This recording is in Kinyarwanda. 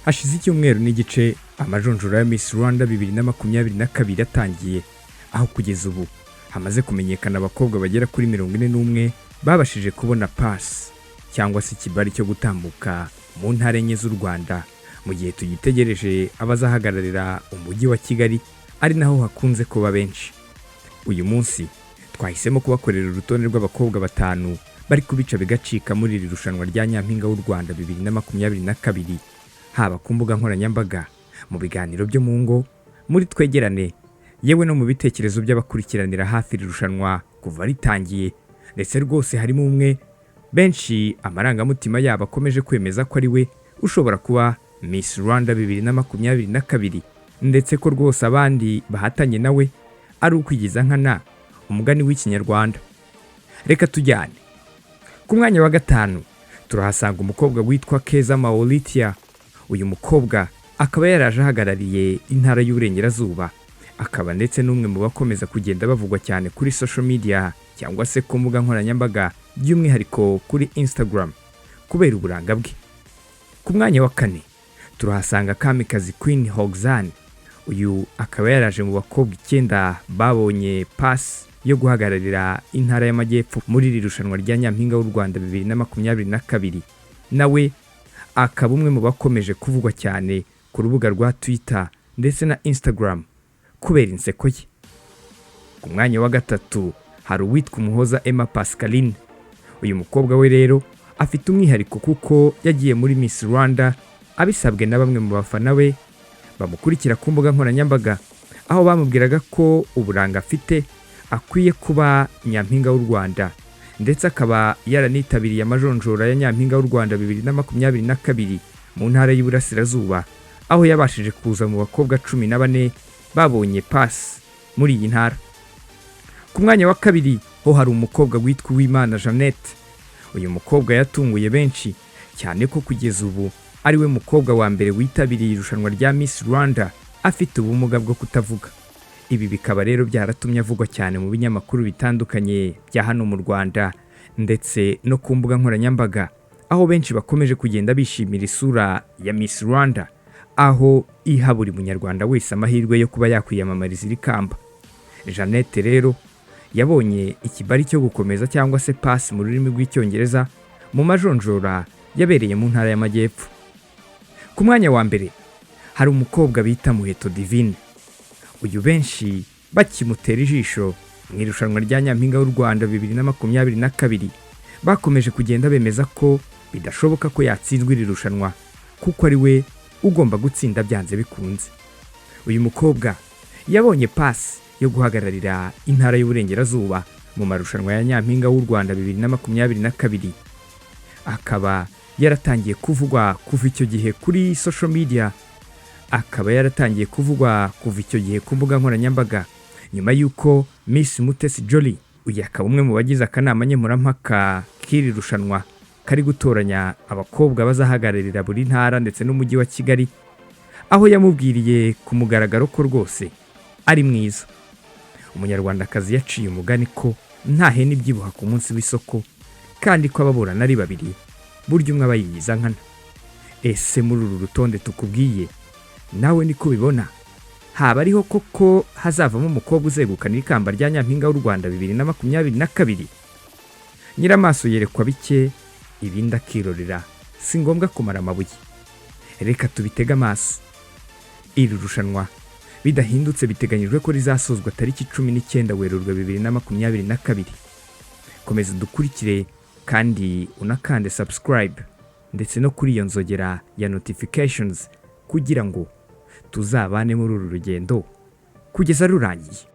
Hashize icyumweru n'igice amajonjora ya Miss Rwanda 2022 atangiye, aho kugeza ubu hamaze kumenyekana abakobwa bagera kuri 41 babashije kubona pass cyangwa se ikibari cyo gutambuka mu ntara enye z'u Rwanda, mu gihe tugitegereje abazahagararira umujyi wa Kigali, ari naho hakunze kuba benshi. Uyu munsi twahisemo kubakorera urutonde rw'abakobwa batanu bari kubica bigacika muri iri rushanwa rya Nyampinga w'u Rwanda 2022, haba ku mbuga nkoranyambaga, mu biganiro byo mu ngo, muri twegerane, yewe no mu bitekerezo by'abakurikiranira hafi iri rushanwa kuva ritangiye. Ndetse rwose harimo umwe benshi amarangamutima yabo akomeje kwemeza ko ari we ushobora kuba Miss Rwanda 2022, ndetse ko rwose abandi bahatanye nawe ari ukwigiza nkana, umugani w'Ikinyarwanda. Reka tujyane. Ku mwanya wa gatanu turahasanga umukobwa witwa Keza Maolithia. Uyu mukobwa akaba yaraje ahagarariye intara y'Uburengerazuba, akaba ndetse n'umwe mu bakomeza kugenda bavugwa cyane kuri social media cyangwa se ku mbuga nkoranyambaga, by'umwihariko kuri Instagram, kubera uburanga bwe. Ku mwanya wa kane turahasanga Kamikazi Queen Hoxan. Uyu akaba yaraje mu bakobwa icyenda babonye pass yo guhagararira intara y'Amajyepfo muri iri rushanwa rya Nyampinga w'u Rwanda 2022. Nawe akaba umwe mu bakomeje kuvugwa cyane ku rubuga rwa Twitter ndetse na Instagram kubera inseko ye. Ku mwanya wa gatatu hari uwitwa Umuhoza Emma Pascaline. Uyu mukobwa we rero afite umwihariko, kuko yagiye muri Miss Rwanda abisabwe na bamwe mu bafana be bamukurikira ku mbuga nkoranyambaga, aho bamubwiraga ko uburanga afite akwiye kuba Nyampinga w'u Rwanda, ndetse akaba yaranitabiriye amajonjora ya Nyampinga w'u Rwanda 2022 mu ntara y'Iburasirazuba, aho yabashije kuza mu bakobwa 14 babonye pass muri iyi ntara. Ku mwanya wa kabiri ho hari umukobwa witwa Uwimana Jeannette. Uyu mukobwa yatunguye benshi cyane ko kugeza ubu ari we mukobwa wa mbere witabiriye irushanwa rya Miss Rwanda afite ubumuga bwo kutavuga. Ibi bikaba rero byaratumye avugwa cyane mu binyamakuru bitandukanye bya hano mu Rwanda ndetse no ku mbuga nkoranyambaga, aho benshi bakomeje kugenda bishimira isura ya Miss Rwanda, aho iha buri munyarwanda wese amahirwe yo kuba yakwiyamamariza iri kamba. Jeannette rero yabonye ikibari cyo gukomeza cyangwa se pass mu rurimi rw'Icyongereza mu majonjora yabereye mu ntara y'Amajyepfo. Ku mwanya wa mbere hari umukobwa bita Muheto Divine. Uyu benshi bakimutera ijisho mu irushanwa rya Nyampinga w'u Rwanda 2022 bakomeje kugenda bemeza ko bidashoboka ko yatsinzwe iri rushanwa, kuko ari we ugomba gutsinda byanze bikunze. Uyu mukobwa yabonye pass yo guhagararira intara y'Uburengerazuba mu marushanwa ya Nyampinga w'u Rwanda 2022, akaba yaratangiye kuvugwa kuva icyo gihe kuri social media, akaba yaratangiye kuvugwa kuva icyo gihe ku mbuga nkoranyambaga, nyuma y'uko Miss Mutesi Jolly, uyu akaba umwe mu bagize akanama nkemurampaka k'iri rushanwa kari gutoranya abakobwa bazahagararira buri ntara ndetse n'umujyi wa Kigali, aho yamubwiriye ku mugaragaro ko rwose ari mwiza. Umunyarwandakazi yaciye umugani ko nta hene ibyibuha ku munsi w'isoko, kandi ko ababurana ari babiri burya umwe aba yiyiza nkana. Ese muri uru rutonde tukubwiye nawe niko ubibona? Haba ariho koko hazavamo umukobwa uzegukana ikamba rya Nyampinga w'u Rwanda 2022? Nyiramaso yerekwa bike, ibindi akirorera. Si ngombwa kumara amabuye, reka tubitege amaso. Iri rushanwa bidahindutse biteganyijwe ko rizasozwa tariki 19 Werurwe 2022. Komeza dukurikire kandi unakande subscribe ndetse no kuri iyo nzogera ya notifications, kugira ngo tuzabane muri uru rugendo kugeza rurangiye.